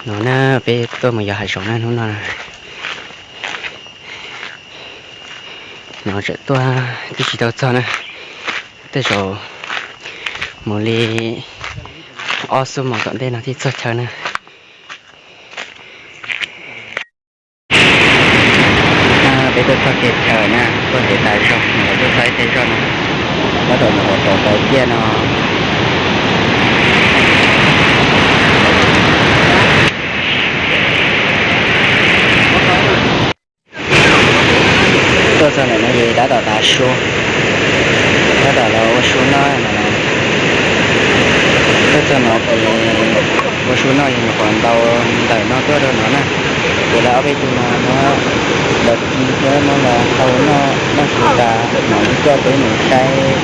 No na, peb tuaj mus yos hav zoov na hnub no. No tseem tuaj twb tsis tau txog na, tej zaum mus li ob xuab moos tom ntej no thiaj txog chaw na. Peb tuaj txog kiag chaw na, tuaj txog tas zog, tuaj txog ib teg zog no, tab tom mus ua rau tau ciaj no. Tuaj txog ntawm no ces tab tom tav su, tab tom los ua su noj no. Tuaj txog no ces ua su noj ces nyuam qhuav ntaus ntawm no tuaj rau no na. Ces lawv ob peb tug no muab los ci thiab muab los tau noj, noj su tas mam li coj peb mus saib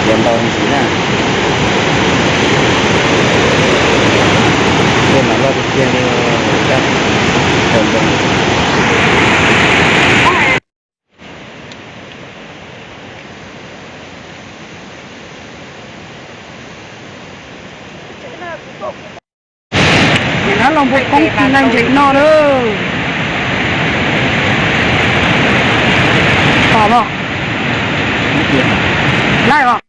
yuav ntau ntxiv na. Tej no loj tiag tiag li, tau ntau. Ces dab laug npua koob neeg ntseem no lawm. Tom los, laij os.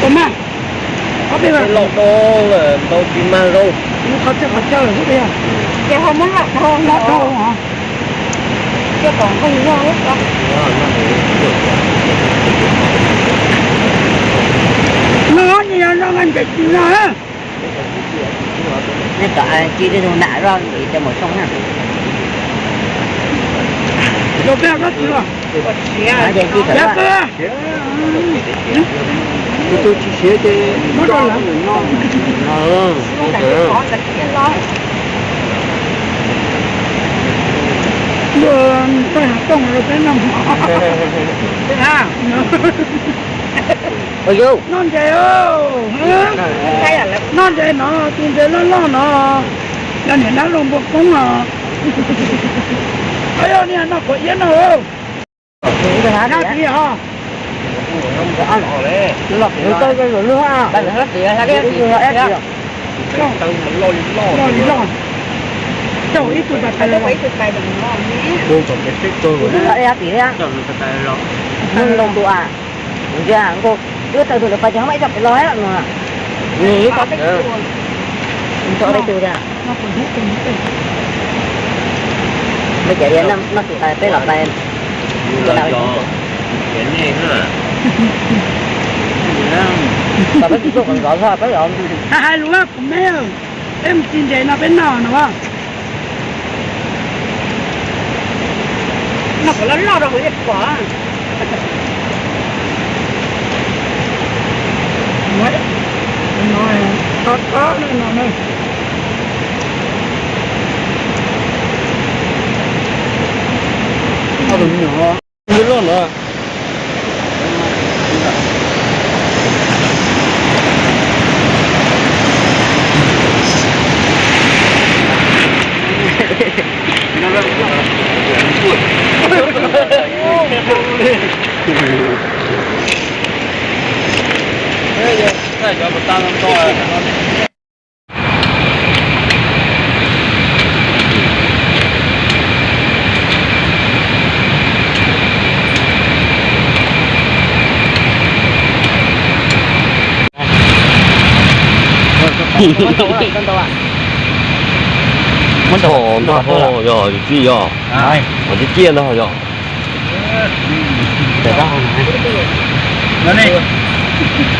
Ua mas, ob peb los rau ntau tsis mag zoo. Qhov chaw, qhov chaw lawm xwb tiag. Ces ho muab loj dhau, loj dhau hos. Coj tom nqaij nyob. No nyias yog nrog nqaij ntev tsis no. Nej tom ci tej tus nam zoj ntim cov maum xyoo na. Los peb koj tsis los. Yab koj. Tus tsis siav ces muab rau lawv. Luag txoj hav tooj rau peb noj. Noj ntses, noj ntses no, tus ntses loj loj no, yog niam dab laug npua koob no. Yog niag noj khuav iab no. Noj tid os. Loj li loj. Caum ib tug tais tais los. Nws ntsia nkaus, wb tawm tus lawv pais ces ho muaj ib co pem los no. Tau peb tug tiag. Peb cov diav noj tsis tas peb los pais. Peb tsis tuaj kom nkov txog peb los. Hais lus kuv me, peb mus ci ntses no peb noj no. Noj kom loj loj rau kuv thiaj pom. Loj no. Muab ntau ho yog tsis yog, kom tib ciaj ntag yog.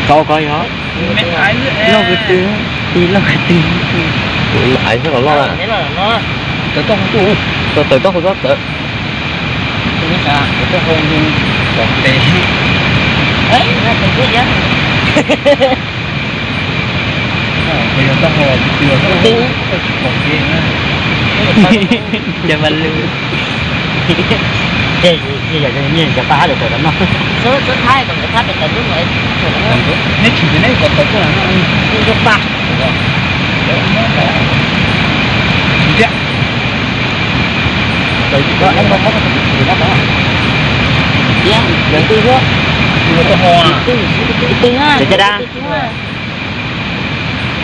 Tau ko yog loj kwv tw, tis loj kwv tw, aiv xwb los loj na. Tawm toj hau txob txawv. Ces mas lwm. Ces yog cov paj hab lawm tawm los no. Neb tsis neb kom tawm tuaj los no.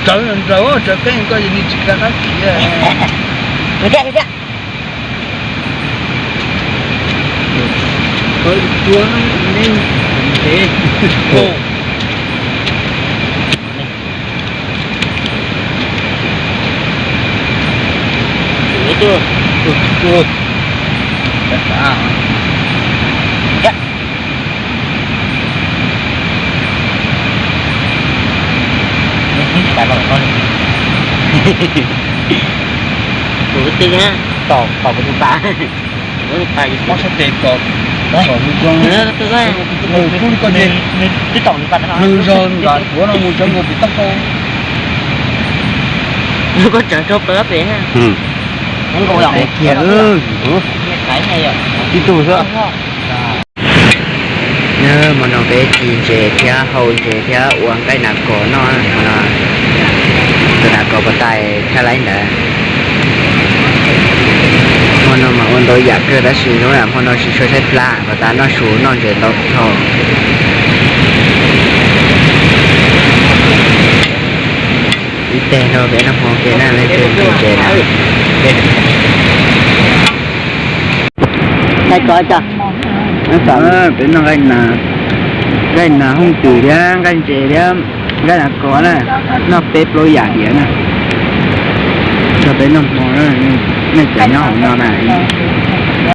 Rawv nraud, rawv keeb koj yog li tsis kab qab khiav. Kuv twb tom tom kuv tus pas. Mob sab tes kom kom mus zoo. Nws twb tom tus pas no. Nws zog nram tuav no mus tsev nkaus pem toj hau. Koj tseem rau plaws pem. Kiag tib tug xwb. Nyob hmo no peb ci ntses thiab hau ntses thiab ua nqaij nas kos noj. Tus nas kos puas tas tshaj laib ntawd. Hmo no mas ua ntau yam kawg tab sis zoo yam hmo no tsis tshua tshaib plab puas tas noj su noj ntses ntau dhau. Ib teg nrog peb noj hmo ke na, leej twg nqaij ntses na. Peb noj nqaij nas, nqaij nas hooj twm thiab nqaij ntses thiab nqaij nas kos na, noj peb plaub yam diav na. Nrog peb noj hmo, nej cov nyob hauv no na.